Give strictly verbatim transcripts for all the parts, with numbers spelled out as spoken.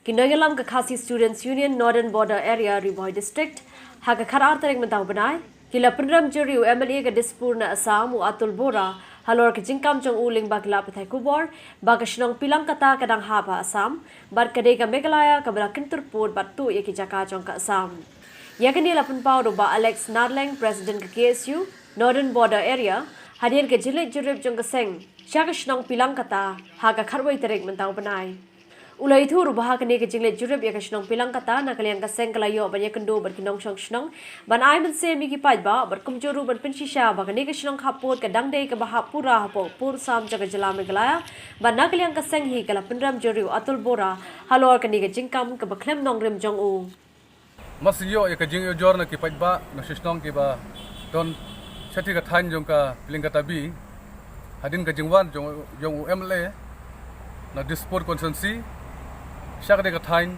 Ki nongïalam ka Khasi Students Union Northern Border Area Ri Bhoi District ha ka khatar tarik mynta u bnai ki la pynrem jur ïa u M L A ka Dispur na Assam u Atul Bora halor ka jingkam jong u lyngba ki lad pathai khubor ba ka shnong Pilangkata ka dang hap ha Assam bad ka dei ka Meghalaya kaba la kyntur pud bad tuh ïa ki jaka jong ka Assam. Ïa kane la pynpaw da u Bah Alex Narleng, President ka K S U Northern Border Area, hadien ka jingleit jurip jong ka seng sha ka shnong Pilangkata ha ka khatwei tarik mynta u bnai. U la ïathuh ruh ba ha kane ka jingleit jurip ïa ka shnong Pilangkata na ka liang ka seng ka la ïoh ban ïakynduh bad ki nongshong shnong ban ai mynsiem ïa ki paidbah bad kumjuh ruh ban pynshisha ba kane ka shnong khappud ka dang dei kaba hap pura hapoh pud sam jong ka jylla Meghalaya bad na ka liang ka seng hi ka la pynrem jur ïa u Atul Bora halor kane ka jingkam kaba khlem nongrim jong u. Mar shu ïoh ïa ka jingujor na ki paidbah na shnong kiba don shatei ka thaiñ jong ka Pilangkata B, hadien ka jingwan jong, jong u M L A na Dispur constituency sha katei ka thaiñ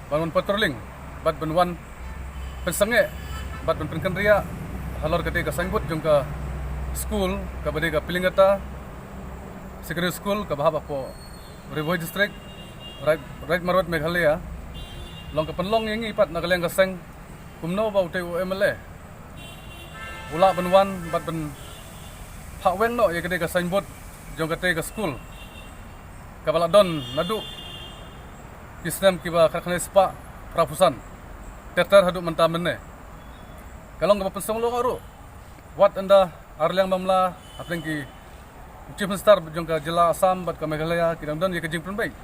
ban wan patrolling bad ban wan pynsangeh bad ban pynkynriah halor katei ka signboard jong ka school kaba dei ka Pilangkata Secondary School kaba hap hapoh Ri Bhoi District, Raid, Raid Marwet, Meghalaya. Long ka pynlong ïa ngi pat na ka liang ka seng kumno ba utei u M L A u lah ban wan bad ban phah weng noh ïa katei ka signboard jong katei ka school kaba la don naduh ki snem kiba khatkhyndai spah phra phew san ter ter haduh mynta mynne. Ka long kaba pynsngewlyngngoh ruh wat ynda ar liang mamla hapdeng ki Chief Minister jong ka jylla Assam bad ka Meghalaya ki dang don ïa ka jingpynbeit